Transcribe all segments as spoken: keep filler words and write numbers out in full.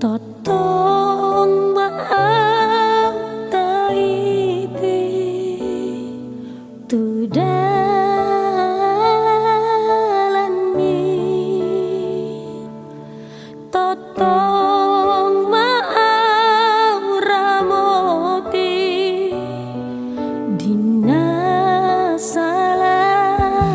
Tongtong ma au tahiti tu dalan i, tongtong ma au ramoti di na salangkahon.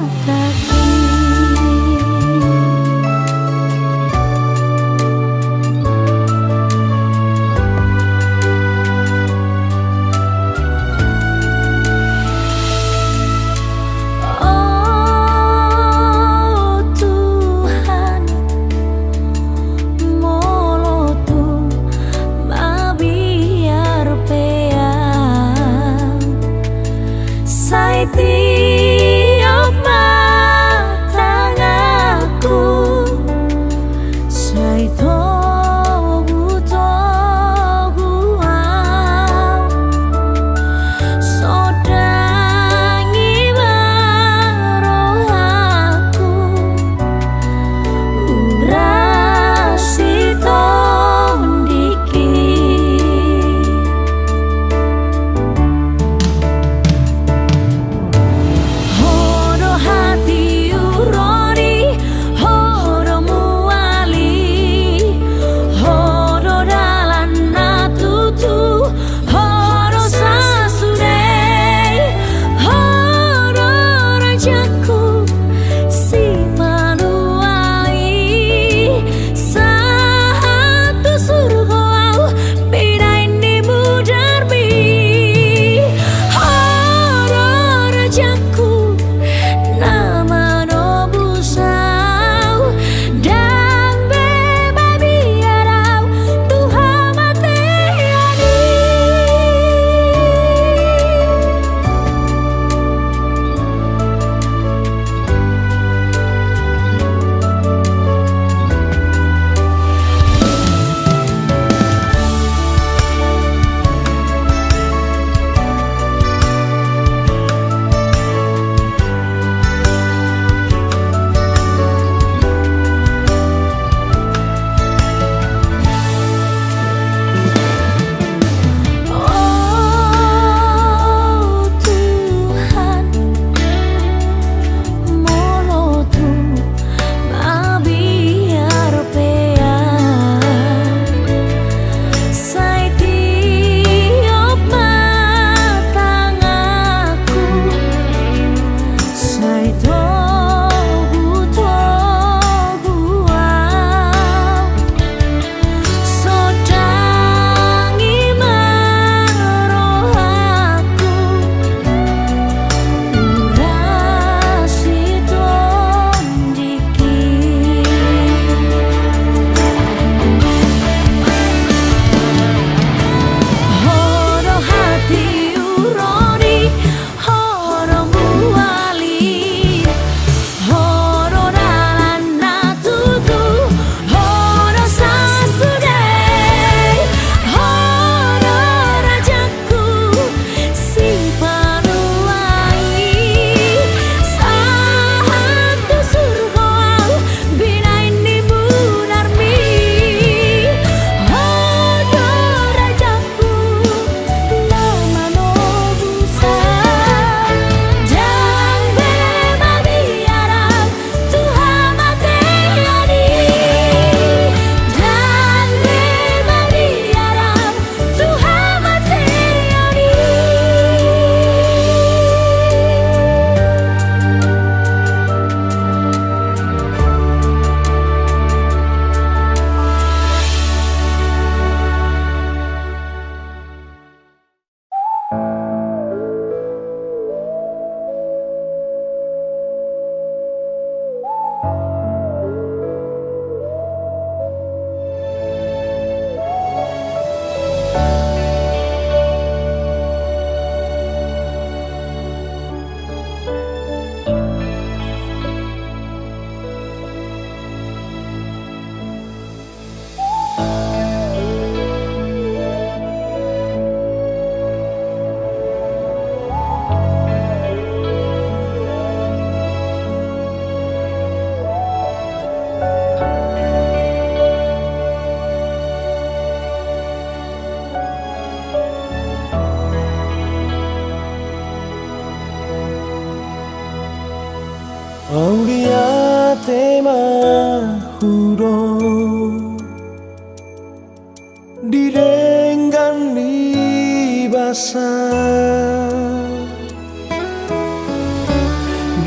Di denggan ni basa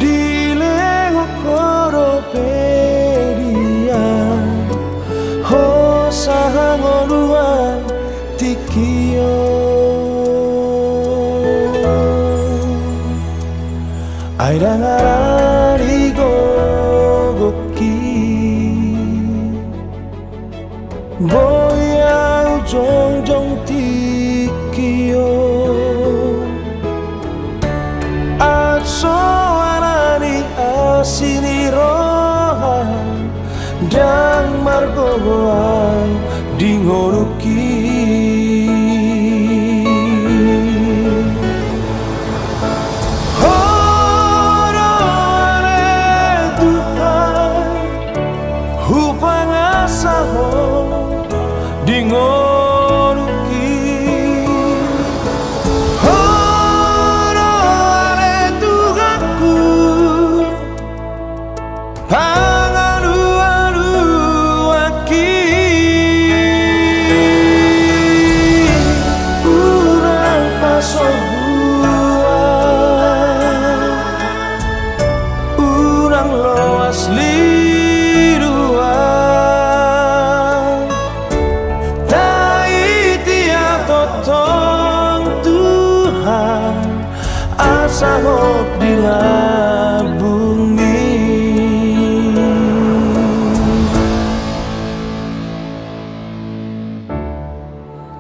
dilehon ho dope dia hosa hangoluan tingki on. Ai ndang arani gogongki, boi ahu jongjong tingki on. Ai so arani asi ni roha, ndang margogo ahu di ngolungki. Ho do ale Tuhan, hupangasa Ho di ngolungki. Ho do ale Tuhanku, pangalualuanki. Unang pasombu ahu, unang loas lilu ahu. Taiti ahu tongtong Tuhan, asa hot di lambungmi.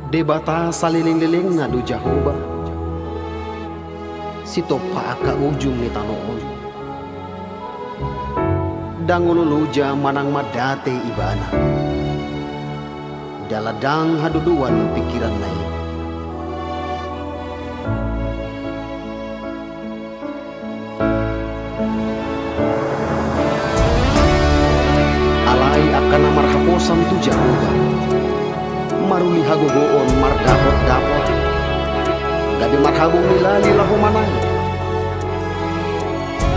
Debata salelenglelengna do Jahowa, sitompa angka ujung ni tano on. Ndang olo loja manang mandate Ibana, jala ndang hadodoan pingkiranna i. Alai angka na marhaposan tu Jahowa, maruli hagogoon mardapotdapot, gabe marhabong ni lali laho manang.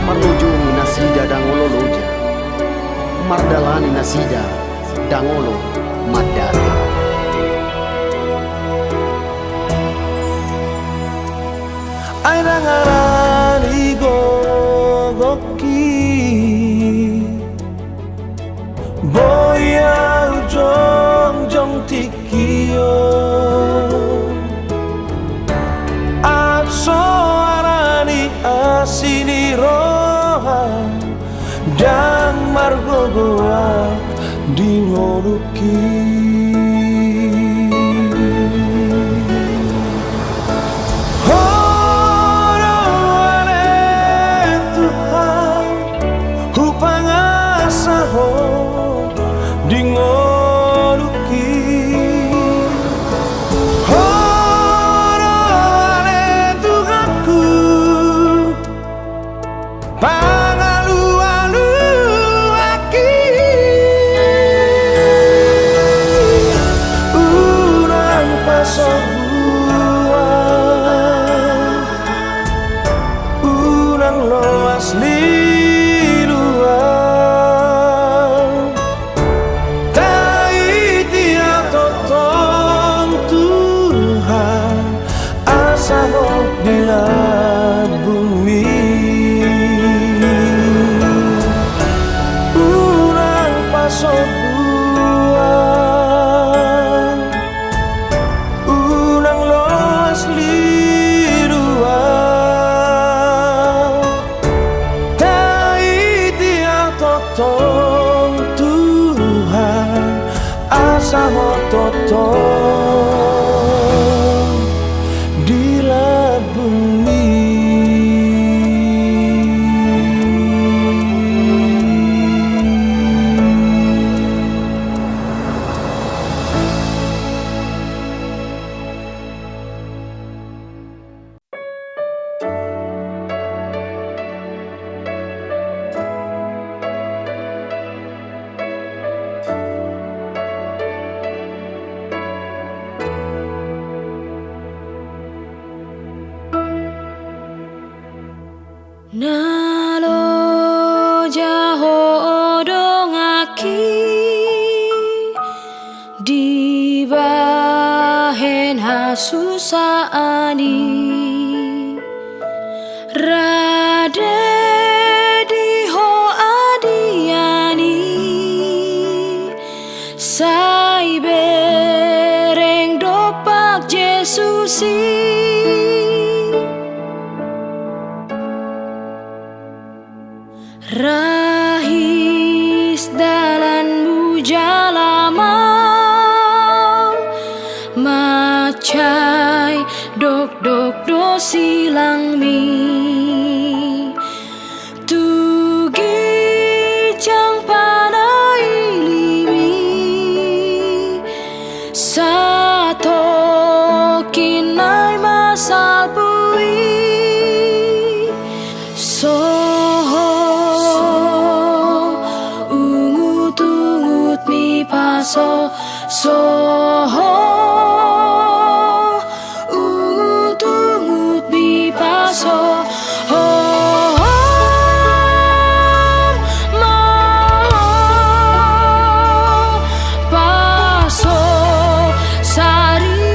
Marlojong nasida ndang olo loja, mardalani nasida ndang olo mandate. Ai ndang arani gogongki, boi ahu jongjong tingki on. Ai so arani asi ni roha, ndang margogo ahu di ngolungki. Ho do ale Tuhan, hupangasa Ho di ngolungki. Ho do ale Tuhanku, pangalualuanki. Unang pasombu ahu, unang loas lilu ahu. Taiti ahu tongtong Tuhan, asa hot di lambungmi. Unang pasombu ahu, unang loas lilu ahu. Taiti ahu tongtong Tuhan, asa hot tongtong di lambungmi. Na loja ho donganki di ba hasusaan i. Rade di ho adian i, sai bereng dompak Jesus i. Rahis dalanmu jala maol, mansai dokdok do silangmi. Tu ginjang panailimi, satongkin nai ma salpu i. Soho, ungut-ungutmi paso, soho, ungut-ungutmi paso, ho, ho, ma, paso saritami.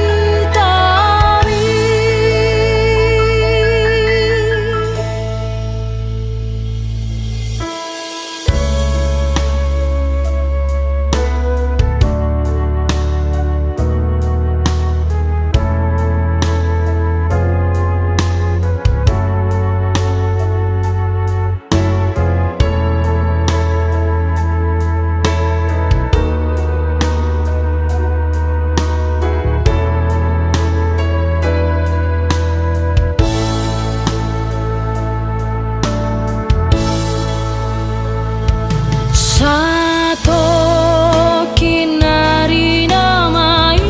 Satongkin ari na ma i,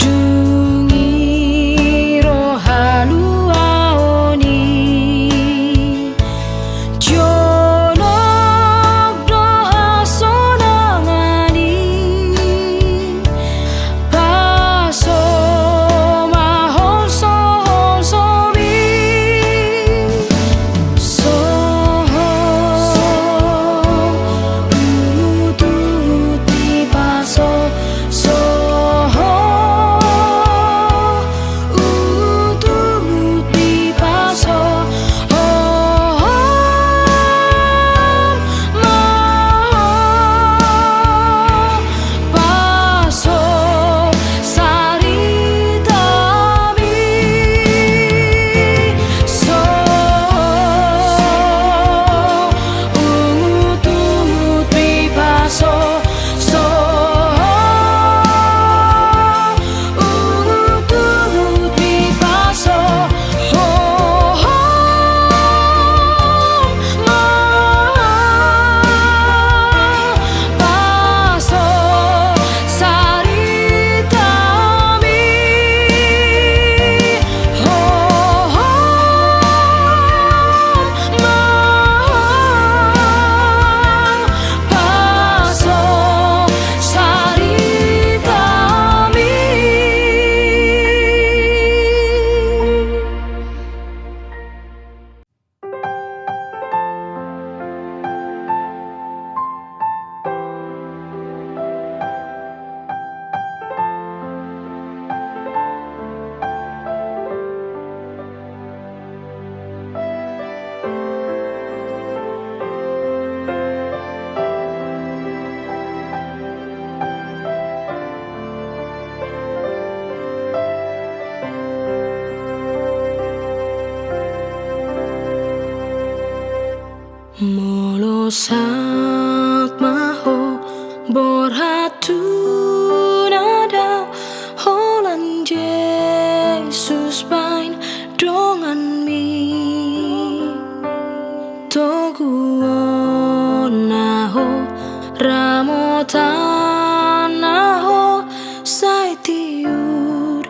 dung i ro haluaon i, jonok do hasonangan i, paso ma holsoholsomi. Soho, ungut-ungutmi paso, soho, ungut-ungutmi paso, ho, ho, ma, paso saritami. Soho, ungut-ungutmi paso, soho, ungut-ungutmi paso, ho, ho, ma, paso saritami. Ho, ho, ma, paso saritami. Molo sak ma ho borhat tu na dao, holan Jesus baen donganmi. Toguonna ho, ramotanna ho, sai tiur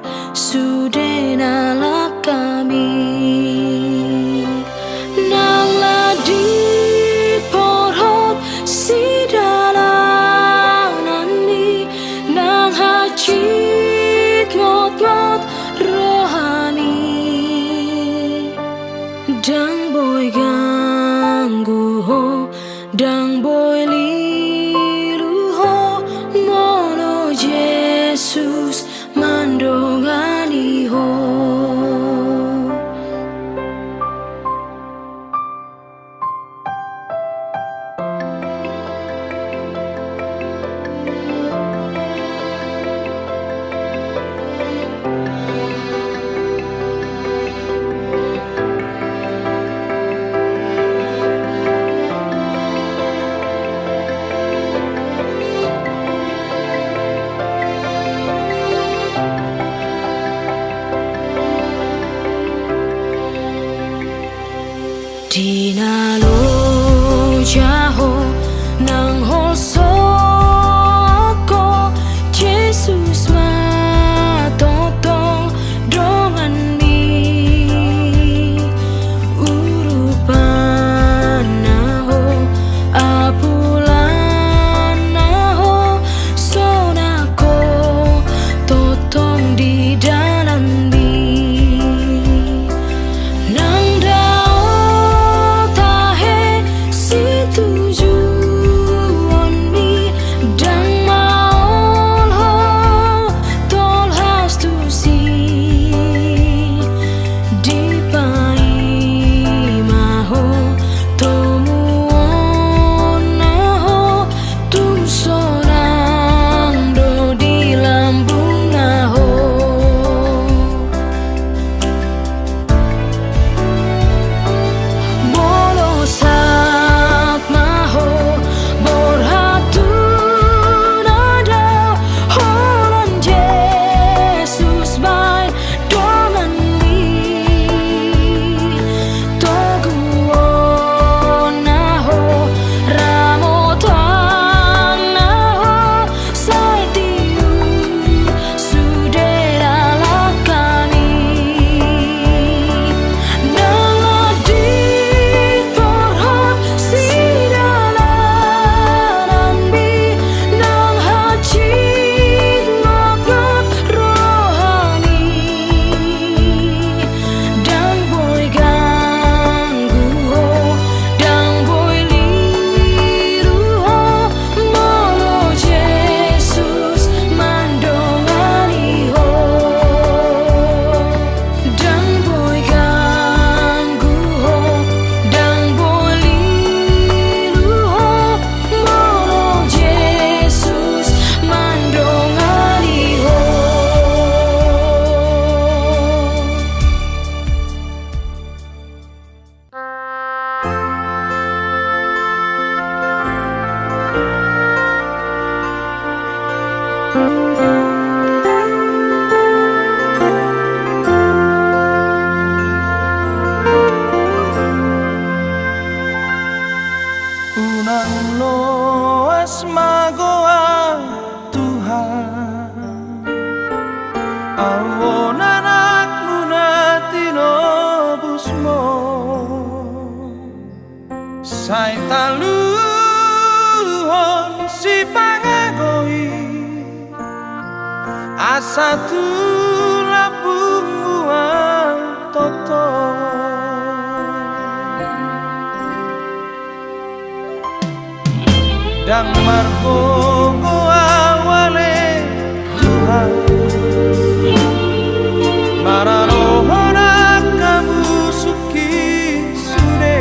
sude na langkami. Nang ladit porhot sidalanan i, nang hansit ngotngot rohami. Ndang boi ganggu ho, ndang boi lilu ho, molo Jesus Unang loas ma goar Tuhan, au on anakmu na tinobusmu. Sai taluhon sipangago i, asa tu lambungmu au tongtong. Ndang margogo au ale Tuhan, maralohon angka musukki sude.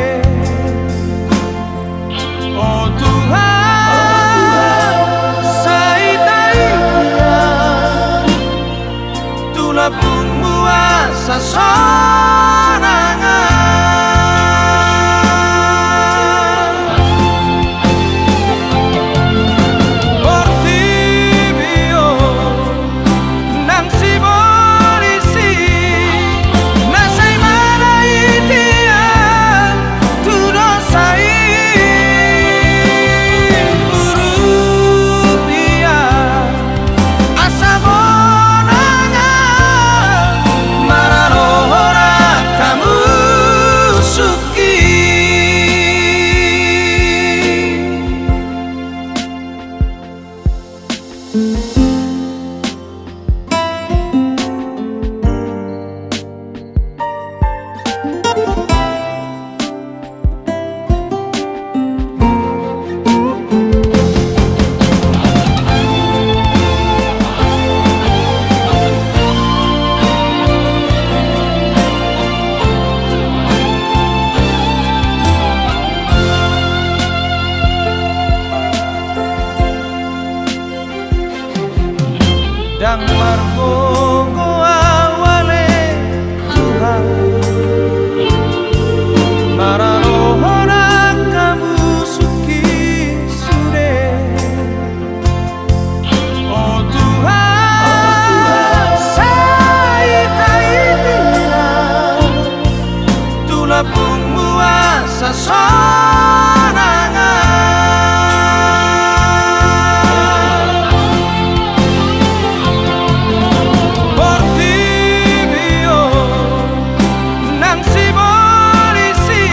O Tuhan, sai taida tu lambungmu asa sonang au. Portibi on nang sibolis i, na sai manaiti au tu dosa i. Urupi au asa monang au, maralohon angka musukki. Ndang margogo au ale Tuhan, maralohon angka musukki sude. O Tuhan, sai taida au tu lambungmu asa sonang au. Portibi on nang sibolis i,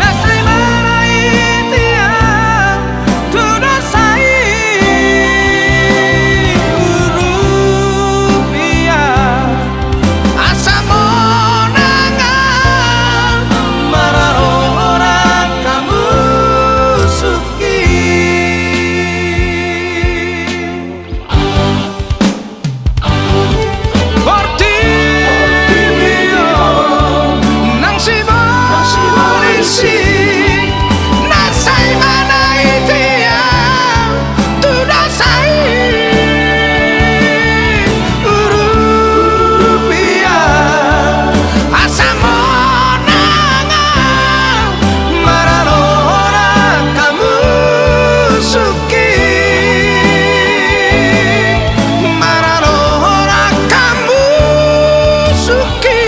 na sai manaiti au tu dosa i. Urupi au asa monang au, maralohon angka musukki. Portibi on nang sibolis i, na sai manaiti au tu dosa i. Urupi au asa monang au, maralohon angka musukki. Maralohon angka musukki.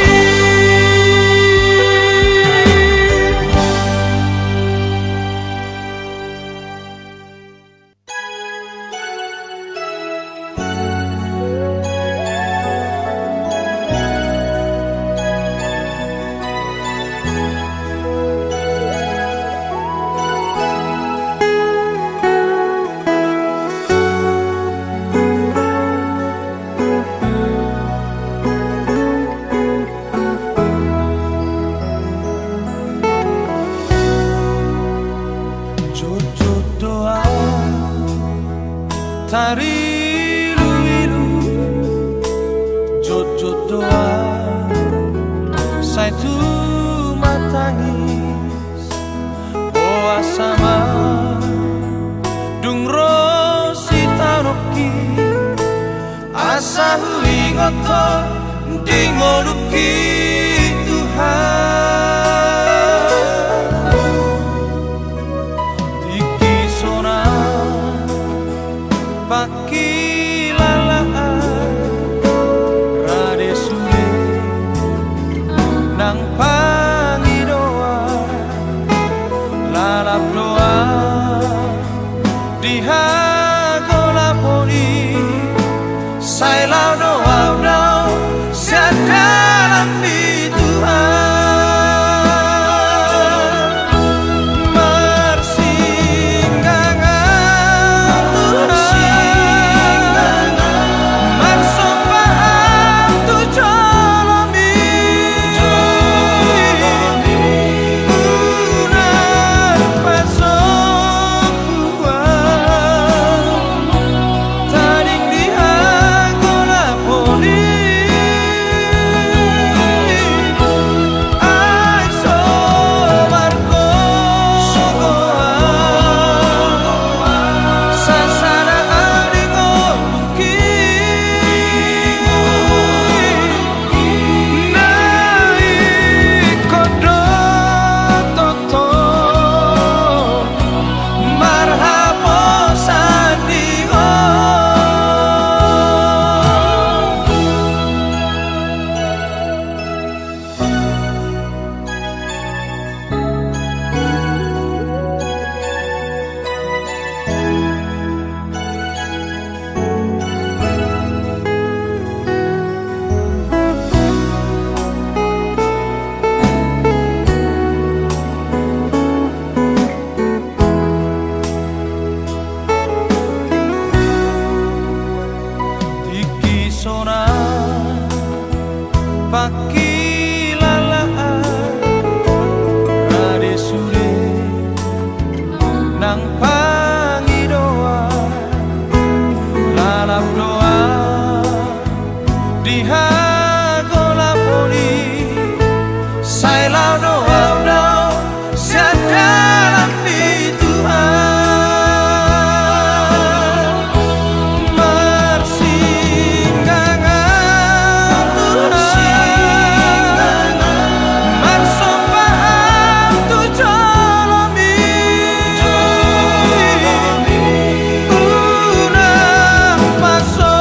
Jotjot do au tariluilu, jotjot do au sai tumatangis. Boasa ma dung ro sitaononki, asa huingothon di ngolungki Tuhan. Tingki sonang pangki Pakilalaan, rade sude nang pangidoan, lalap do au di hagolapon i, sai laho do au dao sian dalan ni Tuhan. Marsinggangan Tuhan, marsomba au tu jolomi. Unang pasombu au tading di hagolapon i. Ai so margogoan sasada adingkonmungki. Na ingkon do toto marhaposan di ho. Tingki sonang pakilalaan, rade sude nang pangidoan, lalap do au di hagolapon i, sai laho do au dao sian dalan ni Tuhan. Marsinggangan Tuhan, marsomba au tu jolomi. Unang paso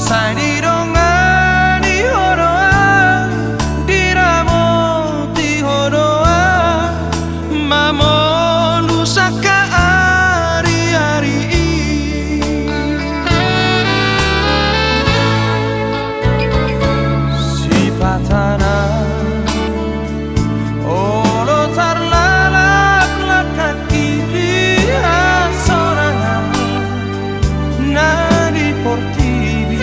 Sai didongani ho do ahu, diramoti ho do ahu, mamolus angka ari-ari i. Sipata na olo tarlalap langkangki di hasorangan na di portibi.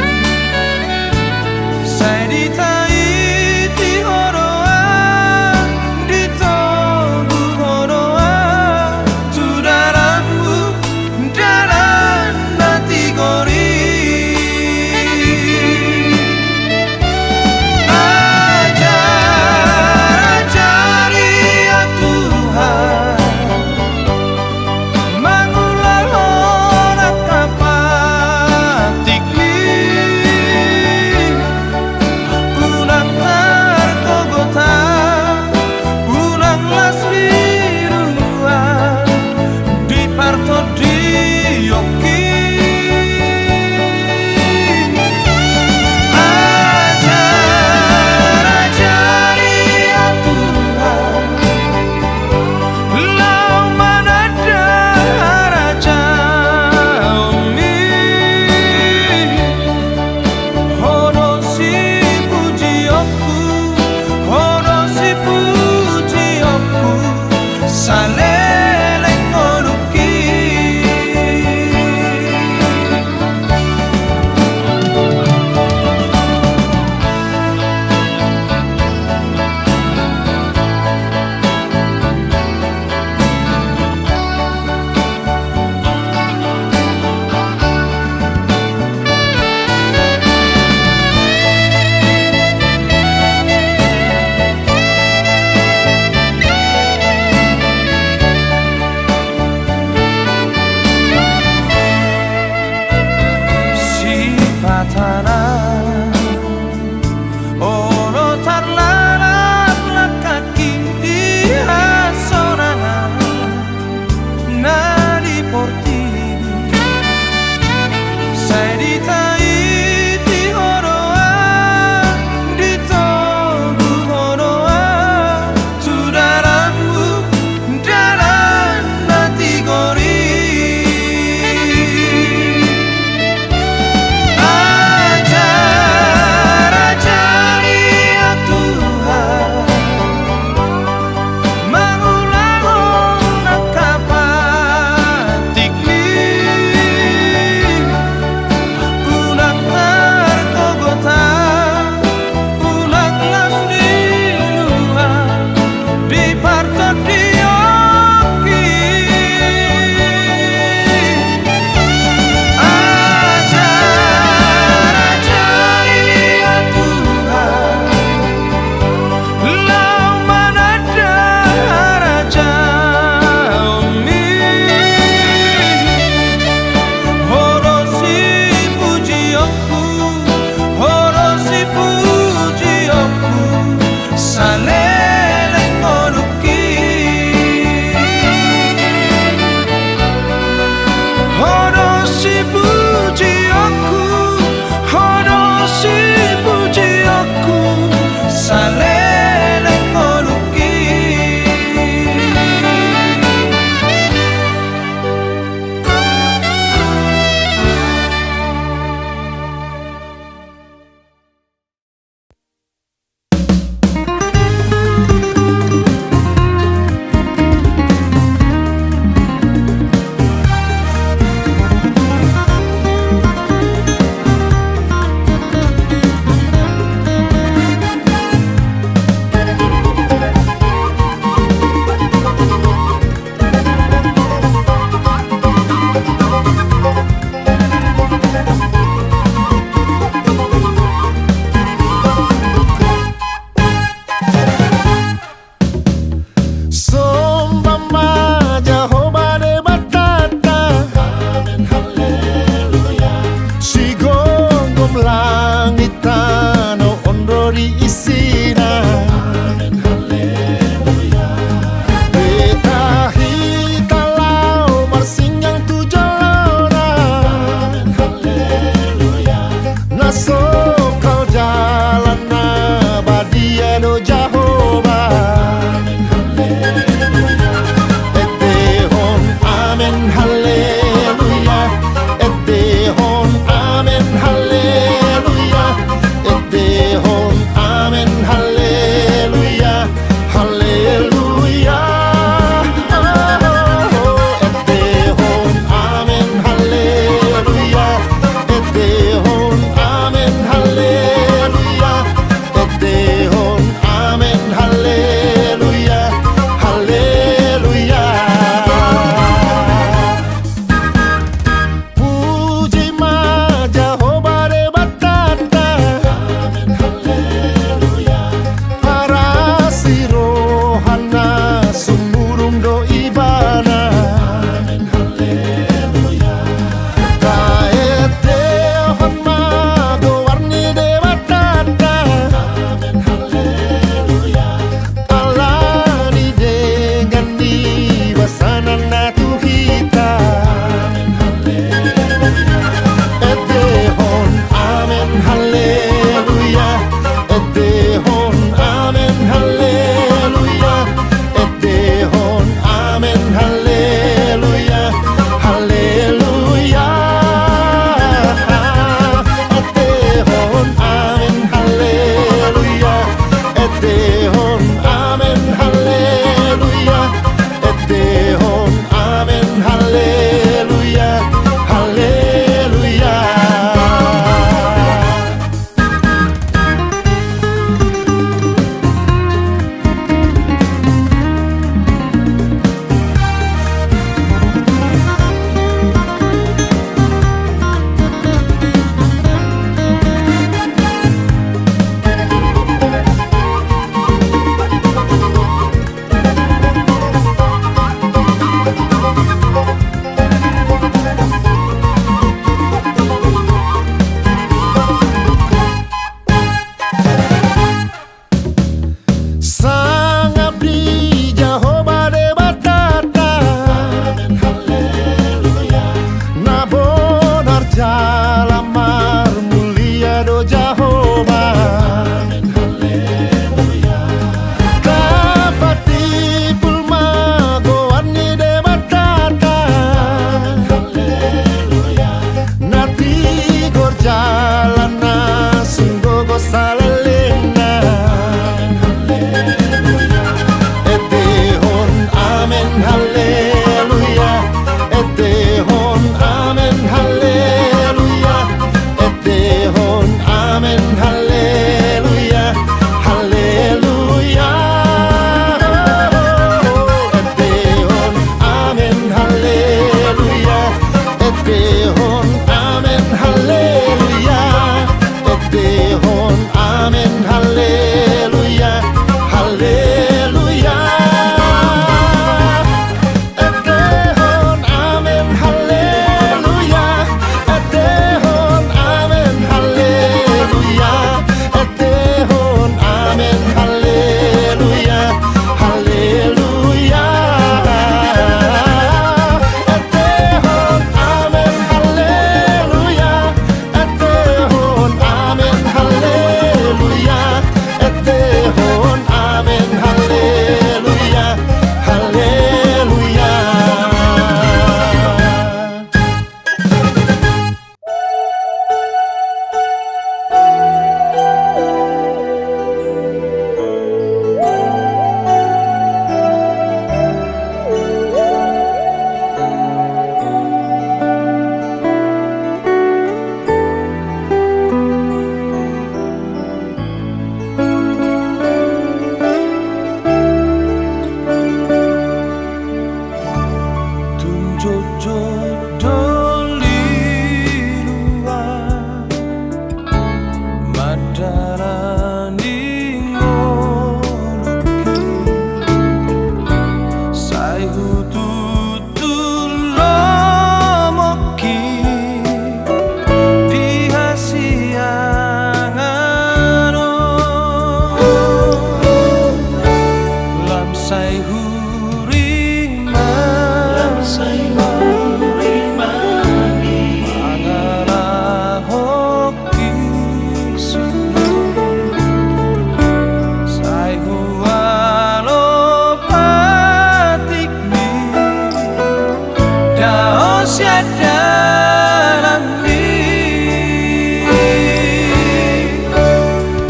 dalanmi.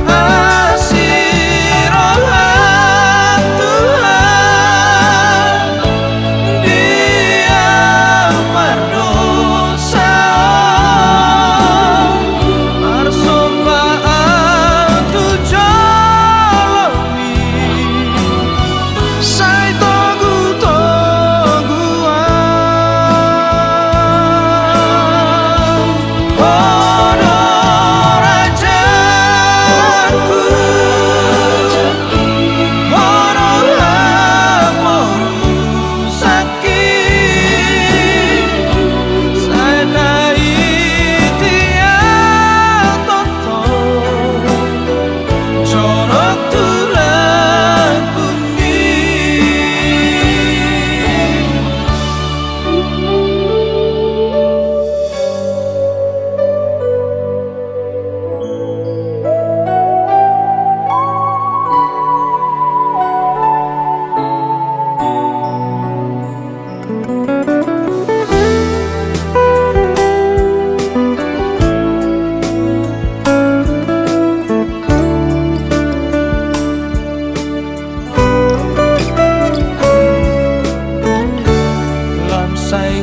Asi roham Tuhan, di au mardosa on, marsomba au tu jolo sai togu-togu au. Ho do rajaku, ho do hamorusan. Sai taiti au tongtong jonok tu lambungmi. Lam sai